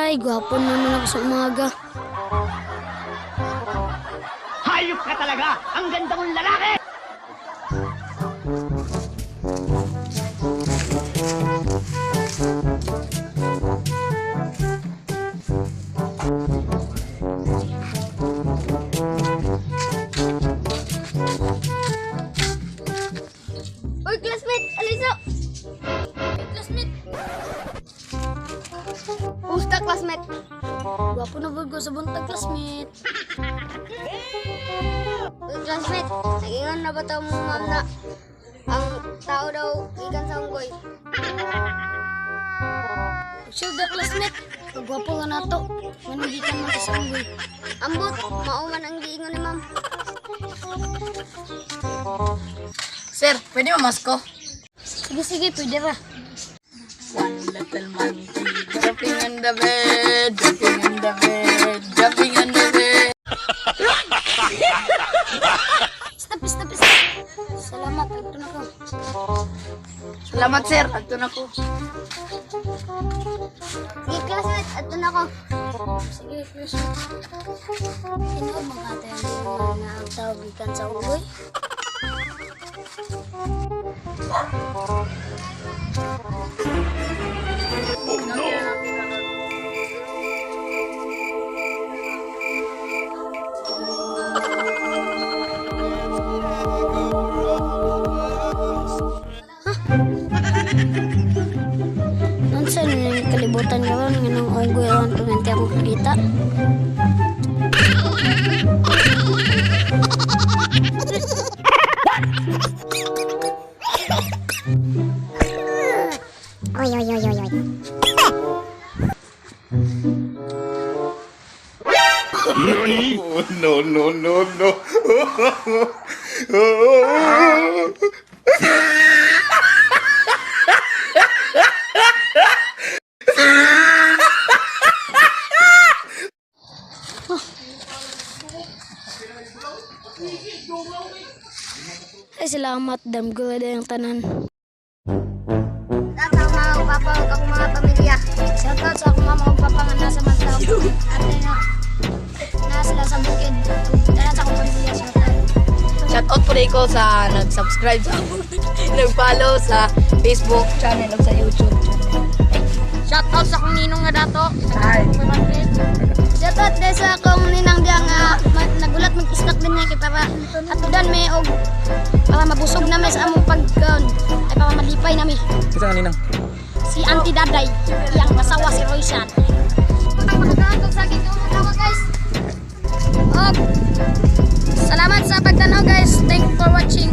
Ay, gwapo naman ako sa umaga. Hayop ka talaga! Ang ganda mong lalaki! Uy, classmate! Aliso! Uy, classmate! Kumusta, classmate? Gwapo na ba ko sa buntag, classmate? Uy, classmate, nagingon na ba tao mo, ma'am, na ang tao daw gikan sa unggoy? Sure, classmate. Pagwapo ka na to. Manungikan man ka sa unggoy. Ambot, mao man ang giingon ni ma'am. Sir, pwede mamasko? Sige, sige, pwede ra. One little monkey jumping on the bed, jumping on the bed, jumping on the bed. Stop, stop, stop. Salamat, agto na ko. Salamat, sir. Agto na ko. Sige, classmate, ato na ko. Sige, classmate. Tinuod mga ate ang giingon nga ang tao gikan sa unggoy. Unsa na yung kalibutan karon nga nang unggoy aron permente akong kakita? Oy, oy, oy, oy, oy. No, no, no, no. Ay, salamat, dam gulay yung tanan. Sa akong mga papa ug akong mga pamilya. Shout out sa akong mama ug papa nga nasa Mantaw. Ate na na sila sa bukid. Tanan sa akong pamilya, shout out. Shout out po rin ko sa nag-subscribe sa nag-follow sa Facebook channel at sa YouTube channel. Shout out sa akong ninong nga dato. Ay. Shout out din sa akong ninang diya nga nagulat mag-snack din niya kay para atudan may og para mabusog na mi sa among pagkaon. Ay para malipay na mi. Isa nga ninang. Si Auntie Daday, iyang asawa si Roy Shan. Makakaantog sa aking tawa, guys. Og salamat sa pagtanaw, guys. Thank you for watching.